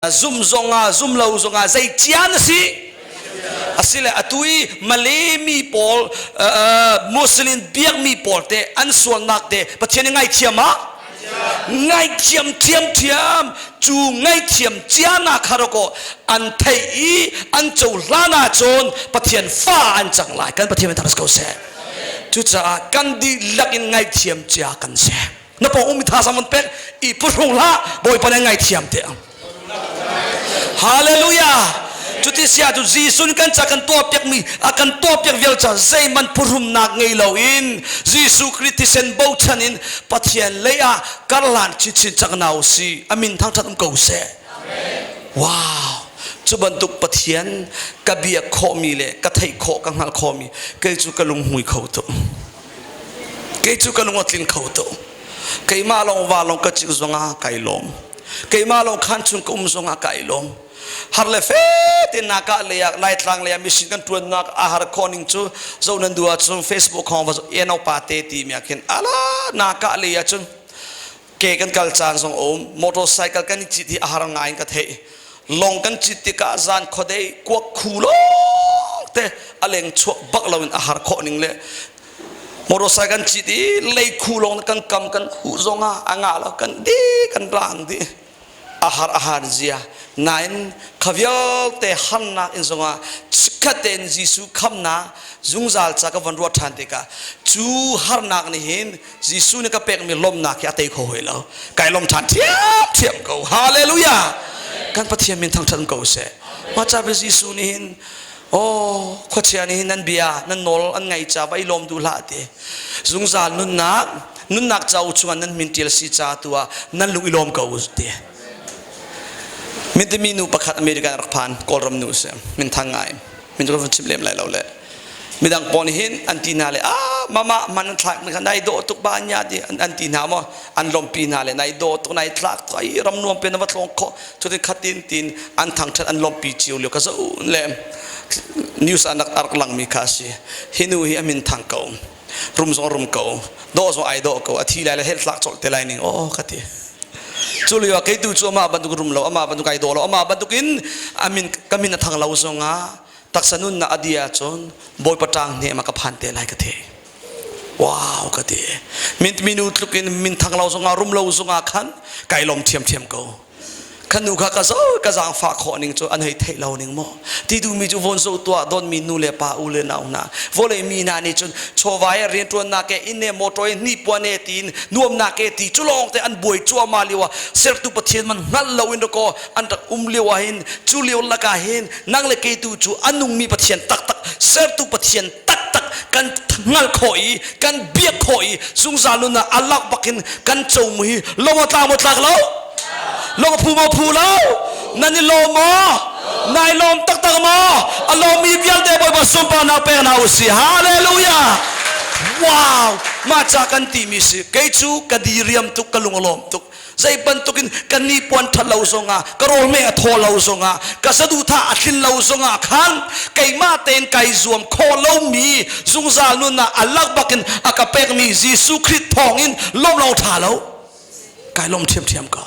Zum zongah zum lo zongah zei cia na si? Asile atu i Malay mi pawl, Muslim biakmi pawl te an sualnak te Pathian i ngaithiam ah ngaithiam thiamthiam. Cu ngaithiam cia na kha ko an theih i an cohlan ahcun Pathian fa an cang lai. Kan Pathian min thang ko seh. Cucaah kan dihlak in ngaithiam cia kan si. Na pawng um tha sang pek i phuhrung hlah, Bawipa nih ngaithiam te. Hallelujah. Cuti sia cu Jesuh kan ca kan tuah piak mi, a kan tuah piak vial ca zeiman phuhrumnak ngei lo in Jesuh Khrih thisen bochan in Pathian lei ah karhlan chinchin cang na usi. Amin thangthat um ko seh. Wow, cu bantuk Pathian ka biak khawhmi le ka theih khawh, ka hngalh khawhmi kei cu ka lunghmui kho tuk. Kei cu ka lung a tling kho tuk. Keimah lawng va lawng ka cik zongah kai lawm. Keimah lawng khan chung ka um zongah kai lawm. Har le fe te naka le ah Laitlang le ah mission kan tuannak a har khawh ning cu zo nan du ahcun Facebook khong va eno pa te ti mi ah khin ala naka le ah cun ke kan kal caan zong um, motorcycle kan i cit hi a har ngai in ka theih. Long kan cit tikah zan khuadei kuak khu lawng te a leng chuak bak lo in a har khawh ning le motorcycle kan cit i lei khu lawng kan kam kan huh zong ah a ngah lo, kan di kan rang di a har, a har zia. Nain kha vialte harnak in zongah chikkhat tein Jesuh khamnak zungzal ca ka van ruat ṭhan tikah cu harnak nih hin Jesuh nih ka pekmi lawmnak hi a tei kho hoi lo. Kai lawm ṭhan ṭhiamṭhiam ko. Hallelujah! Kan Pathian min thangṭhat ko seh. Mah ca Jesuh nih hin, oh, khuachia nih hin nan bia nan nawl an ngai ca va i lawm duh hlah ti. Zungzal nunnak nunnak cauk chungah nan min ṭial si ca tu ah nan lung i lawm ko ti. Mintimi nu pakhat American rak phan, Kawlram nu si, min thang ngai. Min cu ka chim lem lai lo le midang pawl nih hin an ti hna le, ah, mama man an thlak mi kha nai dawh tuk ba nya ti an ti hna maw, an lawmpi hna le nai dawh tuk, nai tlak tuk, ai ram nuam pe na va tlawng kho cutin khatin tin an thangthat, an lawmpi cio lio ka zo le news an rak lang mi kha si. Hi nu hi a min thang ko, rum zong rum ko, dawh zong ai dawh ko, a thi lai le hel tlak colh te lai ning. Oh, ka ti. Cu lio ah kei tu cu amah bantuk rum lo, amah bantuk ai dawh lo, amah bantuk in amin ka min a thang lo zongah taksa nunnak a di ahcun Bawipa ṭang hne ma ka phan te lai ka the. Wow, ka ti. Min minu tluk in min thang lo zongah, rum lo zongah khan kai lom thiamthiam ko. Khan nu kha ka zo ka zaangfah khawh ning cu an hei theih lo ning maw ti duhmi cu von zo tuah. Donmi nu le pa, u le nau hna, vawlei mi hna nih cun chawva he, rianṭuannak he, inn he, motor he, hnipuan he tiin nuamnak he ti cu lawng te an buai cuahmah lio ah sertu Pathian man hngalh lo in dakaw an rak um lio ah hin, cu lio lakah hin nang le kei tu cu a nungmi Pathian taktak, sertu Pathian taktak kan hngalh khawh i kan biak khawh i zungzal nunnak a lak bakin kan co mu hi lawm a tlak maw tlak lo? Lawm a phu maw phu lo? Nan i lawm maw? Nai lawm taktak maw? A lawmmi vialte Bawipa sunparnak pek hna usih. Hallelujah! Wow! Mah ca kan timi si. Kei cu ka diriam tuk, ka lung a lawm tuk. Zei bantukin ka nipuan ṭhat lo zongah, ka rawl meh a thaw lo zongah, ka saduhthah a tlin lo zongah khan keimah tein kai zuam khawh lomi zungzal nunnak a lak bakin a ka pekmi Jesuh Khrih thawngin lawm lo ṭha lo, kai lawm ṭhiamṭhiam ko.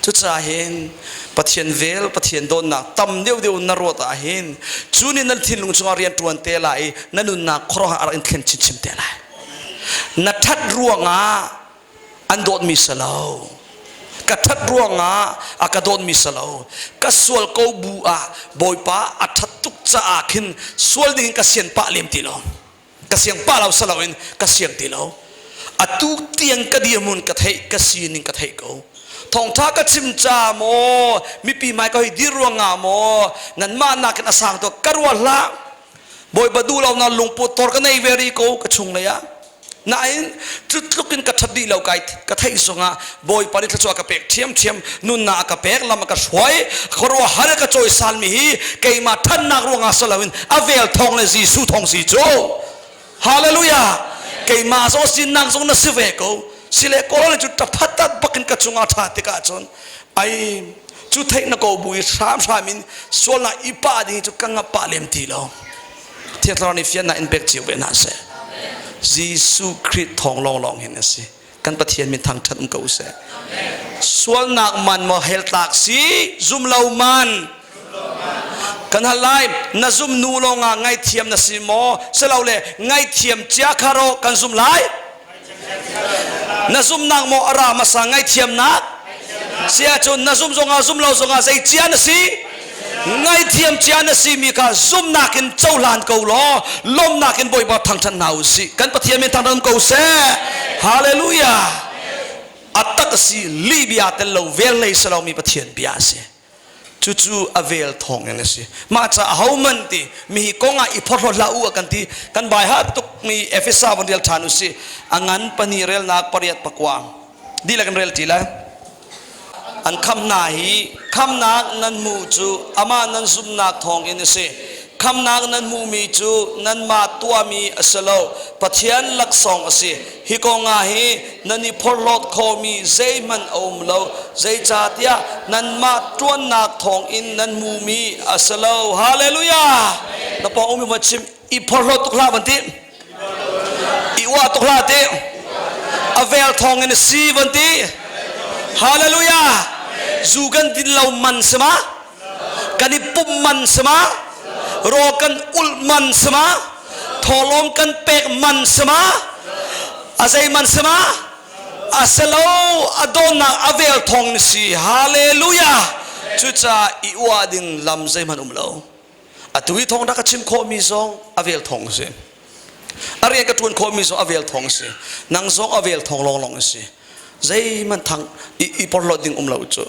Cucaah hin Pathian vel, Pathian dawtnak tam deuhdeuh na ruat ah hin cu nih nan thinlung chungah rian ṭuan te lai i na nunnak khuaruahhar a rak in thlen chinchin te lai. Na ṭhat ruangah an dawtmi si lo, ka ṭhat ruangah a ka dawtmi si lo, ka sual ko bu ah Bawipa a ṭhat tuk caah khin sual ding in ka sian pah lem ti lo, ka siang pah lo si loin ka siang ti lo. Atu tiang ka dirhmun ka theih, ka sining ka theih ko. Thawngṭha ka chim ca maw, mipi hmai ka hoi dir ruangah maw nanmah nakin a sang tuk ka ruah hlah. Bawipa duh lo na lungput tor ka nei ve rih ko ka chung lei ah. Nain cu tluk in ka ṭhat dih lo kai ka theih zongah Bawipa nih thluachuah ka pek ṭhiamṭhiam, nunnak a ka pek, lam a ka hruai, khuaruahhar ka cawisanmi hi keimah ṭhatnak ruangah si loin a vel thawng le Jesuh thawng si cu. Hallelujah! Keimah zong sinak zong na si ve ko. Sile kawl cu ṭaphatat bakin ka cungah ṭha tikah cun ai cu theih na ko bu i hramhram in sualnak i pah ding cu ka ngap pah lem ti lo. Thiang Thlarau nih fiannak in pek cio ve hna seh. Jesuh Khrih thawng lawnglawng hin a si. Kan Pathian min thangṭhat um ko seh. Sualnak man maw hell tlak si, zum lo man. Kan hal lai, na zum nu lawngah ngaithiam na si maw? Silole ngaithiam cia kha rawh kan zum lai? Na zumnak maw a ra hmasa ngaithiamnak? Si ahcun na zum zongah zum lo zongah zei cia na si? Ngaithiam cia na si mi kha zumnak in cohlan ko law lawmnak in Bawipa thangṭhat hna u sih. Kan Pathian min thangṭhat ko seh. Hallelujah. A tak a si lih bia tel lo vel hlei si lomi Pathian bia a si. Cucu a vel thawng in a si. Mah ca ahohmanh ti mi hi kong ah i phorhlawt hlah u a kan ti. Kan bai har tuk mi Efesa von rel ṭhan u si. A ngan pahnih relnak pariat pakua. Dihlak in rel ṭi lai. An khamh hna hi khamhnak nan hmuh cu amah nan zumhnak thawng in a si. Khamhnak nan hmuhmi cu nanmah tuahmi a si lo, Pathian laksawng a si. Hi kong ah hi nan i phorhlawt khawhmi zeihmanh a um lo, zeicahtiah nanmah ṭuannak thawngin nan hmuhmi a si lo. Hallelujah! Na pawng ummi va chim, i phorhlawt tuk hlah van ti. I uah tuk hlah ti. A vel thawng in a si van ti. Hallelujah! Zu kan din lo man si ma? Kan i pumh man si ma? Raw kan ulh man si ma? Thawlawm kan pek man si ma? A zei man si ma? A si lo, a dawtnak a vel thawng in si. Hallelujah! Cucaah i uah ding lam zeihmanh um lo. Atu hi thawng rak ka chim khawhmi zong a vel thawng a si. A rian ka ṭuan khawhmi zong a vel thawng a si. Nang zong a vel thawng lawnglawng a si. Zeihmanh thang i porhlawt ding um lo cu.